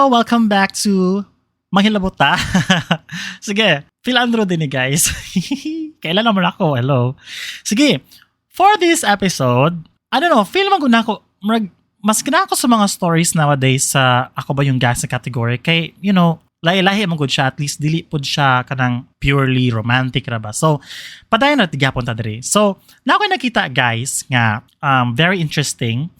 Hello! Welcome back to Manghilabot Ta. Sige, Phil Andrew din eh, guys. Kailan naman ako? Hello. Sige, for this episode, I don't know, feel man gud ko, murag, mas gana ako sa mga stories nowadays sa Ako Ba Yung Gags na category kay, lahi-lahi man gud siya, at least dili pud siya kanang purely romantic ra ba. So, padayon na gihapon ta diri. So, naa ko'y nakita, guys, nga very interesting.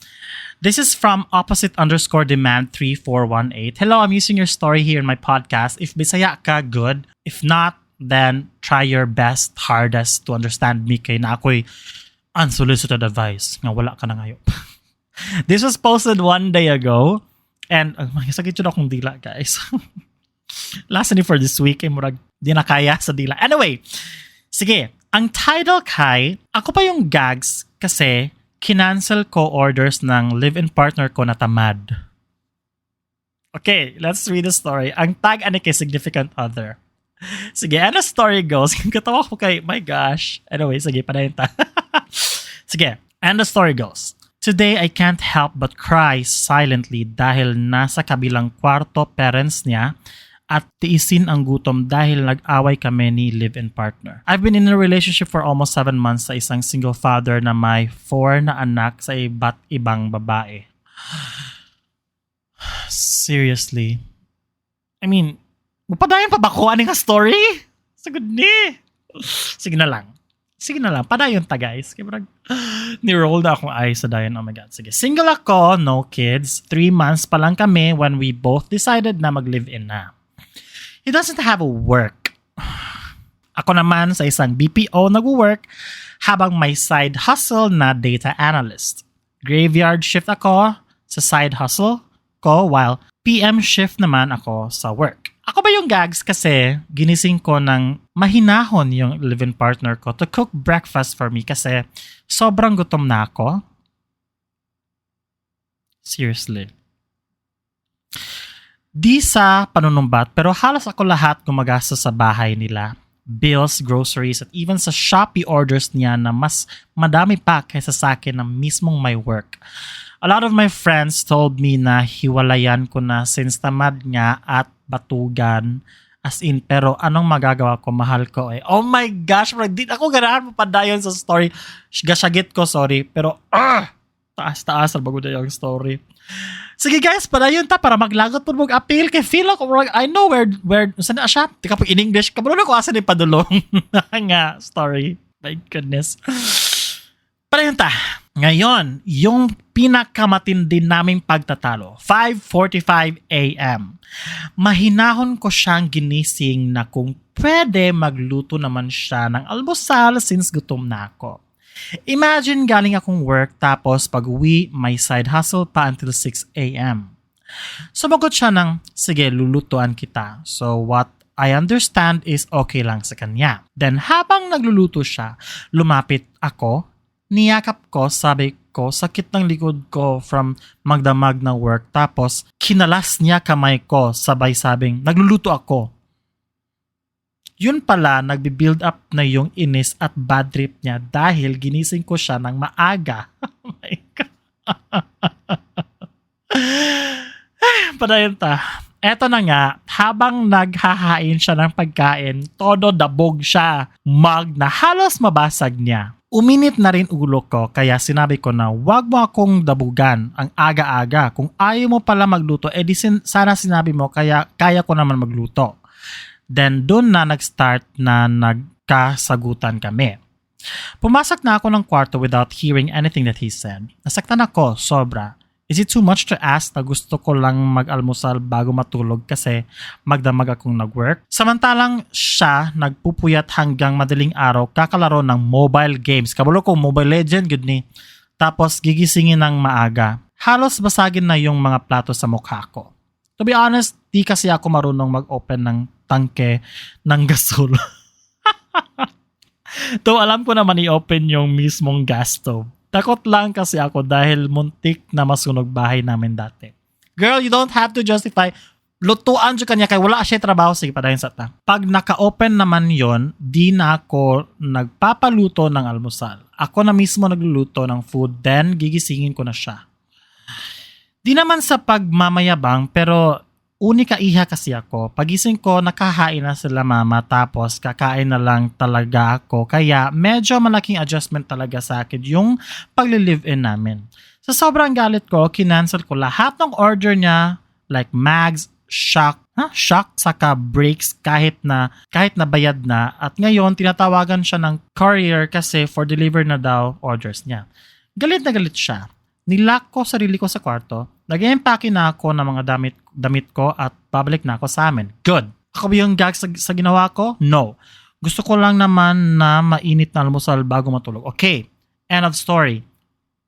This is from opposite_demand3418. "Hello, I'm using your story here in my podcast. If Bisaya ka, good. If not, then try your best, hardest to understand me kay naa ko'y unsolicited advice nga wala ka na ngayo." This was posted one day ago. And, oh, sakit jud akong dila, guys. Last ni for this week, ay murag, di na kaya sa dila. Anyway, sige. Ang title kay, "Ako pa yung gags kasi kinancel ko orders ng live-in partner ko na tamad." Okay, let's read the story. Ang tag ani kay significant other. Sige, and the story goes, katawa ko kay, my gosh. Anyway, sige, padayon ta. Sige, and the story goes. "Today, I can't help but cry silently dahil nasa kabilang kwarto parents niya at tiisin ang gutom dahil nag-away kami ni live-in partner. I've been in a relationship for almost 7 months sa isang single father na may four na anak sa iba't ibang babae." Seriously. I mean, mapadayon pa ba ko ani nga story? Sagod ni. Sige na lang. Sige na lang. Padayon ta, guys. Kaya parang, ni-roll na akong eyes sa dayon. Oh my God. Sige. "Single ako, no kids. 3 months pa lang kami when we both decided na mag-live-in na. He doesn't have a work. Ako naman sa isang BPO nag-work habang may side hustle na data analyst. Graveyard shift ako sa side hustle ko while PM shift naman ako sa work. Ako ba yung gags kasi ginising ko ng mahinahon yung live-in partner ko to cook breakfast for me kasi sobrang gutom na ako? Seriously. Di sa panunumbat, pero halos ako lahat gumagastos sa bahay nila. Bills, groceries, at even sa Shopee orders niya na mas madami pa kaysa sa akin na mismong may work. A lot of my friends told me na hiwalayan ko na since tamad nga at batugan. As in, pero anong magagawa ko? Mahal ko eh." Oh my gosh, bro, di ako ganahan mo padayon sa story. Gasyagit ko, sorry. Pero, ah, taas-taas ang bago na yung story. Sige guys, padayon ta para maglagot po mong appeal kay feel ako murag I know where saan na siya. Tika po in English, kabalo na ko asa ni padulong nga story. My goodness. Padayon ta. Ngayon, yung pinakamatindi naming pagtatalo, 5:45 a.m. Mahinahon ko siyang ginising na kung pwede magluto naman siya ng almusal since gutom na ako. Imagine, galing akong work tapos pag uwi may side hustle pa until 6 a.m. Sumagot siya ng, "Sige, lulutuan kita." So what I understand is okay lang sa kanya. Then habang nagluluto siya, lumapit ako, niyakap ko, sabi ko, sakit ng likod ko from magdamag na work. Tapos kinalas niya kamay ko, sabay sabing, "Nagluluto ako." Yun pala, nagbi-build up na yung inis at bad trip niya dahil ginising ko siya ng maaga. Oh my God. Padayon ta. Eto na nga, habang naghahain siya ng pagkain, todo dabog siya. Mug na halos mabasag niya. Uminit na rin ulo ko kaya sinabi ko na wag mo akong dabugan ang aga-aga. Kung ayaw mo pala magluto, edi sana sinabi mo, kaya kaya ko naman magluto. Then doon na nag-start na nagkasagutan kami. Pumasok na ako ng kwarto without hearing anything that he said. Nasaktan ako, sobra. Is it too much to ask na gusto ko lang mag-almusal bago matulog kasi magdamag akong nag-work? Samantalang siya nagpupuyat hanggang madaling araw kakalaro ng mobile games. Kabalo ko Mobile Legend, good ni. Tapos gigisingin ng maaga. Halos basagin na yung mga plato sa mukha ko. To be honest, di kasi ako marunong mag-open ng tangke ng gasol. Though alam ko naman i-open yung mismong gas stove. Takot lang kasi ako dahil muntik na masunog bahay namin dati. Girl, you don't have to justify. Lutuan jud kanya kay wala siya trabaho. Sige, padayon sa ta. "Pag naka-open naman yon, di na ako nagpapaluto ng almusal. Ako na mismo nagluluto ng food, then gigisingin ko na siya. Di naman sa pagmamayabang, pero Unika iha kasi ako. Pagising ko, nakahain na sila mama, tapos kakain na lang talaga ako. Kaya medyo malaking adjustment talaga sa akin yung pagli-live-in namin. Sa sobrang galit ko, kinancel ko lahat ng order niya, like mags, shock, ha? Shock saka brakes, kahit na bayad na, at ngayon tinatawagan siya ng courier kasi for deliver na daw orders niya. Galit na galit siya. Ni-lock ko sarili ko sa kwarto. Nag-empake na ako ng mga damit, damit ko at babalik na ako sa amin. Good. Ako ba yung gag sa ginawa ko? No. Gusto ko lang naman na mainit na almusal bago matulog. Okay. End of story.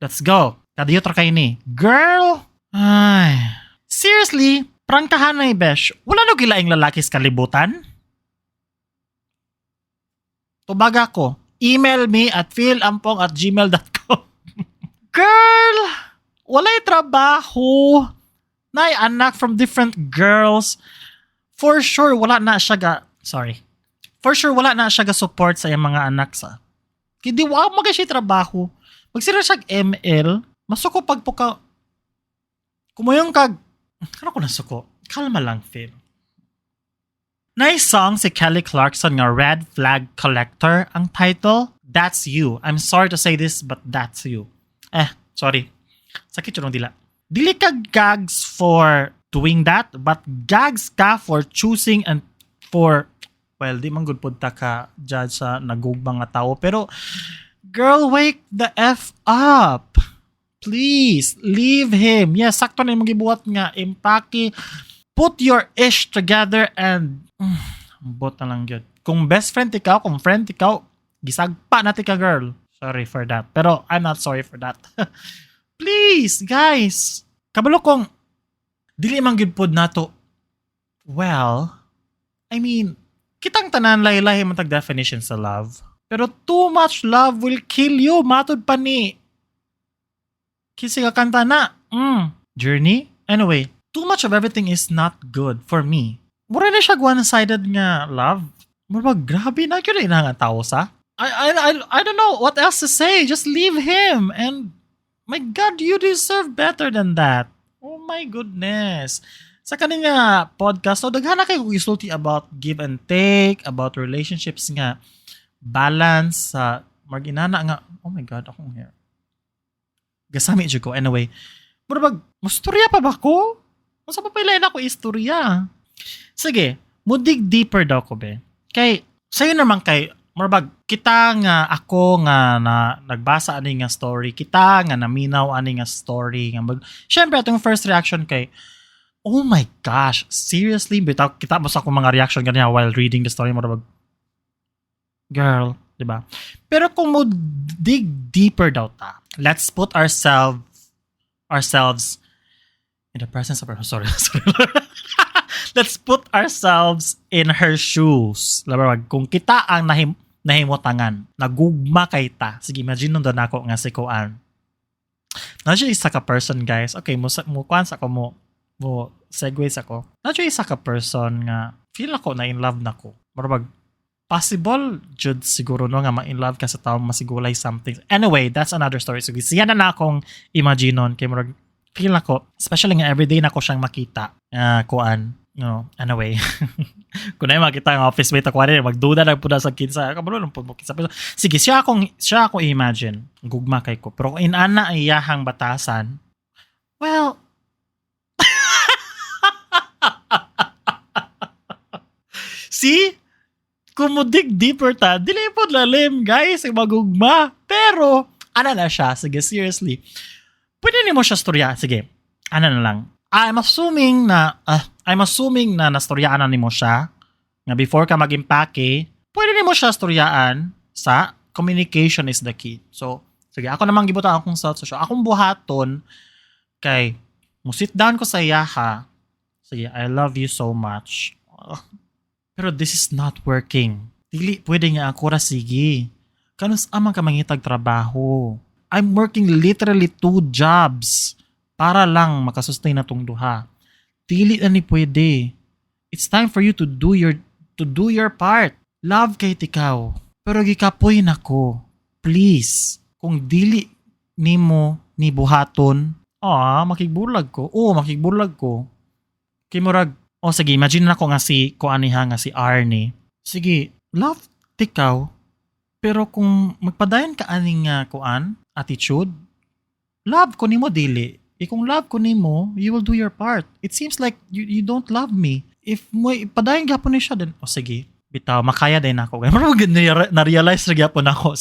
Let's go. Kadiyot ra kay ni. Girl! Ay. Seriously, prangkahan na, besh. Wala no gilaing lalaki sa kalibutan? Tubaga ko. Email me at philampong@gmail.com. Girl! Walay trabaho. Nay anak from different girls. For sure, wala na siya ga... Sorry. For sure, wala na siya ga support sa iyang mga anak sa. Hindi, wa magay siya trabaho. Magsira siya ML, masuko pagpuka. Kumuyong kag... Ano ko nasuko? Kalma lang, Phil. Nice song si Kelly Clarkson nga "Red Flag Collector." Ang title, that's you. I'm sorry to say this, but that's you. Eh, sorry. Sakit yun ang dila. Dili ka gags for doing that, but gags ka for choosing and for, well, di man gud pud ta ka judge sa nagugma nga tao. Pero, girl, wake the F up. Please, leave him. Yes, sakto na imong gibuhat nga impake. Put your ish together and ambot na lang yun. Kung best friend ikaw, kung friend ikaw, gisagpa na ka, girl. Sorry for that. Pero I'm not sorry for that. Please, guys. Kabalo kong dili man gyud pod nato. Well, I mean, kitang tanan lahi-lahi man tag definition sa love. Pero too much love will kill you. Matud pa ni kinsa ka kanta na. Journey? Anyway, too much of everything is not good for me. Mura na siya one-sided nga love. Mura ba, grabe na gyud ina nga tao sa. I don't know what else to say. Just leave him. And my God, you deserve better than that. Oh my goodness. Sa kaning nga podcast, so daghan na kayo isulti about give and take, about relationships nga balance sa uh, inana nga, oh my God, akong hair. Gasami jud ko. Anyway, mura bag, mustorya pa ba ko? Unsa pa pala ako istorya? Sige, mo dig deeper daw ko be. Kay sayo naman kay mura bag kita nga ako nga na nagbasa ani nga story, kita nga naminaw ani nga story nga mag, syempre atong first reaction kay, "Oh my gosh, seriously?" Bitaw kita mo sa akong mga reaction ganyan while reading the story, mura bag, girl, di ba? Pero kung mo dig deeper daw ta, let's put ourselves in the presence of her, sorry, sorry, let's put ourselves in her shoes. Labawag, kung kita ang nahimutangan, nagugma kay ta. Sige, imagine nun ako nga si Kuan. Na siya isa ka person, guys. Okay, mo kuan sa ko, mo segue sa ko. Na siya isa ka person nga feel ako na in love na ko. Murag possible jud siguro no nga ma-in love ka sa tao masigulay something. Anyway, that's another story. So siya na na akong imaginon kay murag feel ako, especially nga everyday na ko siyang makita. Kuan. No, anyway. Kung na makita ang office mate ako rin, magduda na po na sa kinsa. Kabalo lang po mo kinsa. Pero, sige, siya akong imagine. Gugma kay ko. Pero kung inana ang iyahang batasan, well, see? Kung mo dig deeper ta, dili po lalim, guys, ang magugma. Pero, ana na siya. Sige, seriously. Pwede nimo siya storya. Sige, ana na lang. I'm assuming na nastoryaan na nimo siya nga before ka mag-impake, pwede nimo siya storyaan sa communication is the key. So, sige, ako namang gibutan akong self social. Akong buhaton kay mo sit down ko sa iyaha. Sige, I love you so much. Pero this is not working. Dili pwede nga ako ra sige. Kanus amang ka mangitag trabaho? I'm working literally two jobs para lang makasustain na tong duha. Dili na ni pwede. It's time for you to do your part. Love kay tikaw. Pero gikapoy na ko. Please, kung dili nimo ni buhaton, ah, makigbulag ko. Oo, makigbulag ko. Kay murag, O sige, imagine na ko nga si kuan ha, nga si Arnie. Sige, love tikaw. Pero kung magpadayon ka aning kuan, attitude, love ko nimo dili. Eh, kung love ko nimo, you will do your part. It seems like you don't love me. If mo padayon gyapon ni siya, then o sige, bitaw makaya din ako. Murag na-realize ra gyapon ako.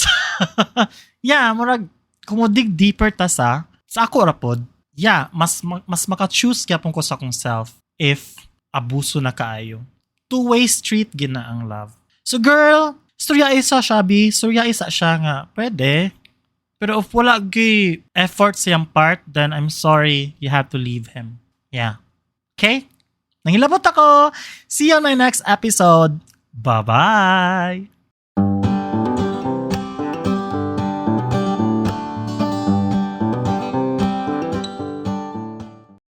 Yeah, murag kung mo dig deeper ta sa ako ra pod, yeah, mas maka-choose gyapon ko sa akong self if abuso na kaayo. Two-way street gina ang love. So girl, storya isa siya, bi. Storya isa siya nga, pwede. Pero if wala gyud effort sa iyang part, then I'm sorry, you have to leave him. Yeah. Okay? Nangilabot ako. See you on my next episode. Bye-bye!